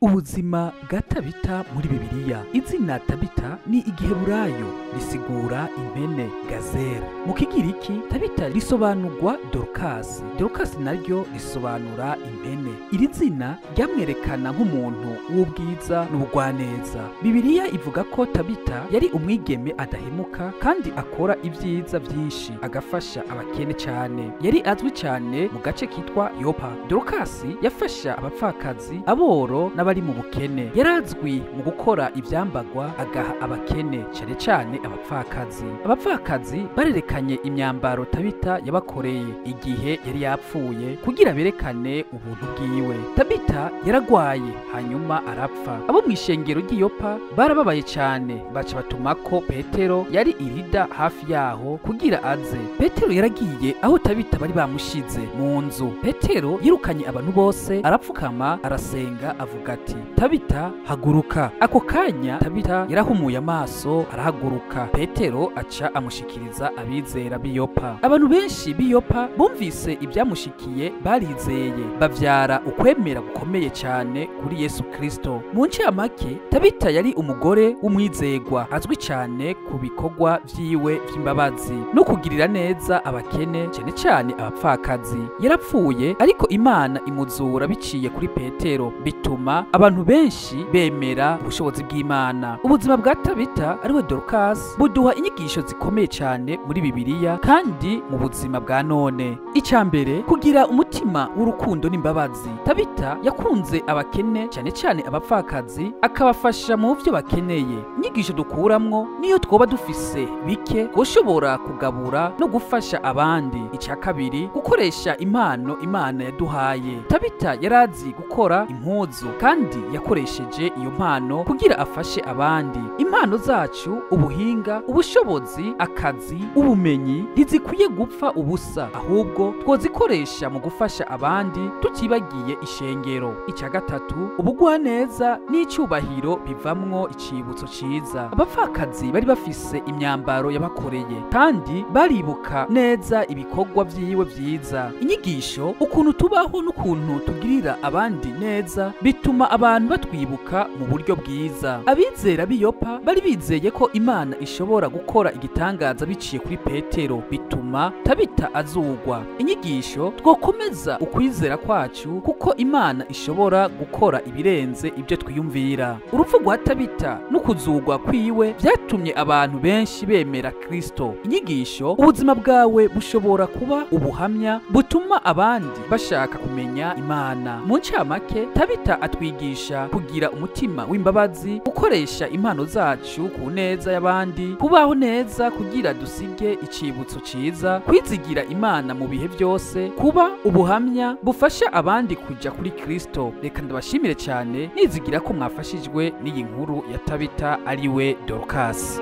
Ubuzima bwa Tabita muri Bibiliya. Izina Tabita ni igiheburayo risigura impene, gazelle. Mu Kigiriki Tabita risobanurwa Dorukasi. Dorukasi naryo risobanura impene. Iri zina ryamwerekana nk'umuntu w'ubwiza n'ubugwaneza. Bibiliya ivuga ko Tabita yari umwigeme adahemuka kandi akora ibyiza byinshi, agafasha abakene cyane. Yari azwi cyane mu gace kitwa Yopa. Dorukasi yafasha abapfakazi, aboro n'abari mu bukene. Yarazwi mu gukora ivyambagwa agaha abakene, cyane cyane abapfakazi. Abapfakazi barerekanye imyambaro Tabita yabakoreye igihe yari yapfuye kugira berekane ubuntu bwiwe. Tabita yaragwaye hanyuma arapfa. Abo mw'ishengero ry'iyopa barababaye cyane, baca batumako Petero yari irida hafi yaho kugira aze. Petero yaragiye aho Tabita bari bamushize mu nzu. Petero yirukanye abantu bose, arapfukama, arasenga, avuga ati: "Tabita, haguruka." Ako kanya Tabita yarahumuye amaso arahaguruka. Petero aca amushikiriza abizera b'iyopa. Abantu benshi b'iyopa bumvise ibyamushikiye barizeye, bavyara ukwemera gukomeye cyane kuri Yesu Kristo. Mu ncamake, Tabita yari umugore w'umwizegwa azwi cyane ku bikorwa vyiwe vy'imbabazi no kugirira neza abakene, cyane cyane abapfakazi. Yarapfuye ariko Imana imuzura biciye kuri Petero, bituma abantu benshi bemera ubushobozi bw'Imana. Ubuzima bwa Tabita ariwe Dorcas buduha inyigisho zikomeye cyane muri Bibiliya kandi mu buzima bwa none. Icya mbere, kugira umutima w'urukundo n'imbabazi. Tabita yakunze abakene, cyane cyane abapfakazi, akabafasha mu byo bakeneye. Inyigisho dukuramwo, niyo twoba dufise bike, twoshobora kugabura no gufasha abandi. Icya kabiri, gukoresha impano Imana yaduhaye. Tabita yarazi gukora impuzu kandi yakoresheje iyo mpano kugira afashe abandi. Impano zacu, ubuhinga, ubushobozi, akazi, ubumenyi ntizikwiye gupfa ubusa, ahubwo twozikoresha mu gufasha abandi tutibagiye ishengero. Icya gatatu, ubugwaneza n'icyubahiro bivamwo icibutso ciza. Abapfakazi bari bafise imyambaro yabakoreye kandi baribuka neza ibikorwa vyiwe vyiza. Inyigisho, ukuntu tubaho n'ukuntu tugirira abandi neza bituma abantu batwibuka mu buryo bwiza. Abizera b'iyopa bari bizeye ko Imana ishobora gukora igitangaza biciye kuri Petero, bituma Tabita azugwa. Inyigisho, twokomeza ukwizera kwacu kuko Imana ishobora gukora ibirenze ibyo twiyumvira. Urupfu rwa Tabita no kuzugwa kwiwe byatumye abantu benshi bemera Kristo. Inyigisho, ubuzima bwawe bushobora kuba ubuhamya butuma abandi bashaka kumenya Imana. Mu ncamake, Tabita atwigisha kugira umutima w'imbabazi, gukoresha impano zacu ku neza y'abandi, kubaho neza kugira dusige icibutso ciza, kwizigira Imana mu bihe byose, kuba ubuhamya bufasha abandi kuja kuri Kristo. Reka ndabashimire cyane, nizigira ko mwafashijwe n'iyi nkuru ya Tabita ariwe Dorcas.